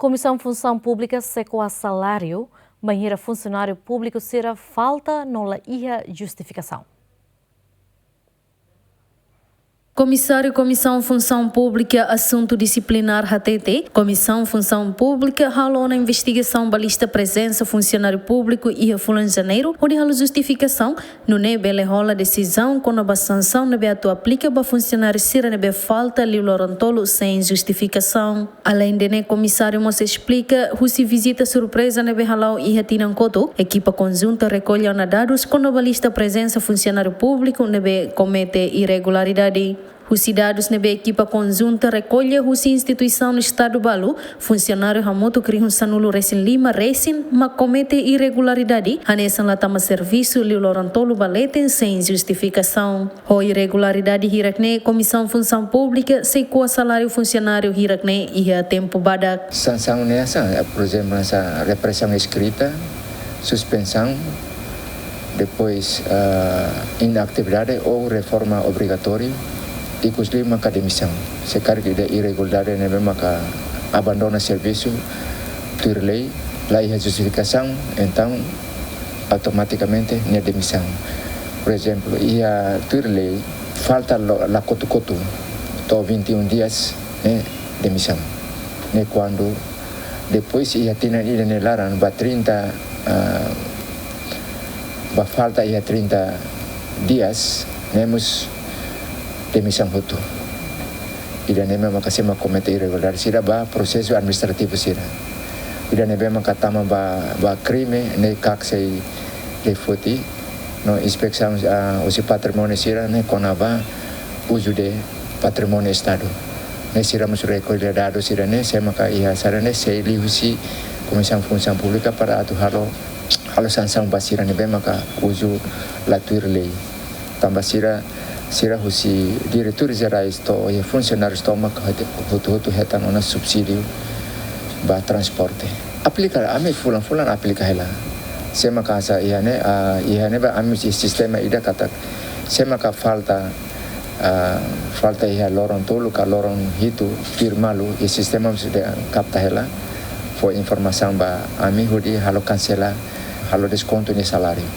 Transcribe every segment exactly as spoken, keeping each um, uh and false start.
Komisaun Funsaun Públika sei ko'a saláriu bainhira funsionáriu públiku sira falta no la iha justifikasaun. Komisáriu Komisaun Funsaun Públika Asuntu Disiplinar hatete, Komisaun Funsaun Públika halo ona investigasaun ba lista prezensa funsionáriu públiku iha fulan Janeiru, hodi halo justifikasaun, nune'e bele hola desizaun kona-ba sansaun ne'ebé atu aplika ba funsionáriu sira ne'ebé falta liu loron tolu sein justifikasaun. Aleinde ne'e, Komisáriu mós esplika, husi vizita surpreza ne'ebé hala'o iha tinan kotuk, ekipa konjunta rekolla ona dadus kona-ba lista prezensa funsionáriu públiku ne'ebé komete irregularidade. Husi dadus ne'ebé ekipa konjunta rekolla husi instituisaun Estadu balu, funsionáriu hamutuk rihun sanulu resin lima resin mak komete irregularidade, hanesan la tama servisu liu loron tolu ba leten sein justifikasaun. Ho irregularidade hirak-ne'e, Komisaun Funsaun Públika sei ko'a saláriu funsionáriu hirak-ne'e iha tempu badak. Sansaun ne'e hanesan, eh, por ezemplu, hanesan represaun eskrita, suspensaun, depois, ah, inatividade ou reforma obrigatória, ikus liu maka demisaun. Se karik ida irregularidade ne'ebé maka abandona servisu tuir lei, la iha justifikasaun, entaun automatikamente nia demisaun. Por ezemplu, iha tuir lei, falta lo-, la kotu-kotu, to'o vinte e um dias, ne'e demisaun. Ne'e kuandu depois iha tinan ida nia laran ba trinta, ah, ba falta iha trinta dias, ne'e mós demisaun hotu. Ida-ne'e maka sira mak komete irregularidade sira ba prosesu administrativu sira. Ida-ne'ebé maka tama ba, ba krime, ne'e kak sei lei foti, no inspesaun, ah, husi patrimóniu sira-ne'e kona-ba uzu de patrimóniu Estadu. Ne'e sira mós rekolla dadus sira-ne'e, se maka iha sira-ne'e sei liuhusi Komisaun Funsaun Públika para atu halo, halo sansaun ba sira ne'ebé maka uzu la tuir lei. Tanba sira, sira husi diretores jerais to'o iha funsionárius tomak hotu-hotu hetan ona subsídiu ba transporte. Aplika, ami fulan-fulan aplika hela. Se maka hanesan iha-ne'e, ah, iha-ne'e ba ami husi sistema ida katak, se maka falta, ah, falta iha loron tolu ka loron hitu tuir malu, iha sistema sudah kapta hela, fó informasaun ba ami hodi halo kansela, halo deskontu nia saláriu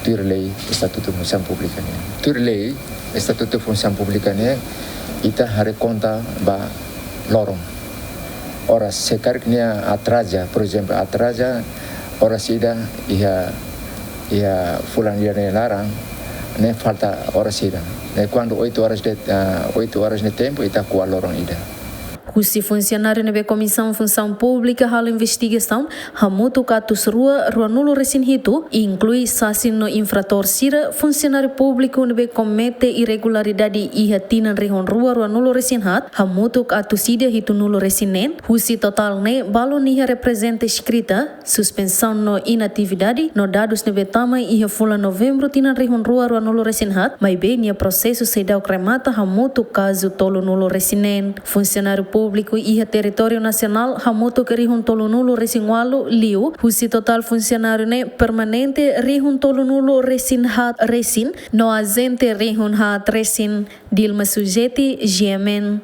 tuir lei Estatutu Funsaun Públika nian. Tuir lei Estatutu Funsaun Públika nian, ita haree konta ba loron. Oras, se karik nia atraza, por ezemplu, atraza oras ida iha, iha fulan ida nia laran, ne'e falta oras ida. Ne'e kuandu oito horas de, ah, oito horas de tempu, ita ko'a loron ida. Husi funsionáriu ne'ebé Komisaun Funsaun Públika halo investigasaun, hamutuk atus rua ruanulu resin hitu, inklui sasin no infratór sira, funsionáriu públiku ne'ebé komete irregularidade iha tinan rihun rua ruanulu resin haat, hamutuk atus ida hitunulu resin neen, husi totál ne'e balun iha reprezenta eskrita, suspensaun no inatividade, no dadus ne'ebé tama iha fulan Novembru tinan rihun rua ruanulu resin haat, maibé nia prosesu seidauk remata hamutuk kazu tolunulu resin neen. Funsionáriu públiku iha territóriu nasionál hamutuk rihun tolunulu resin ualu liu, husi totál funsionáriu ne'e permanente rihun tolunulu resin haat resin, no ajente rihun haat resin. Dilma Sujeti, G M N.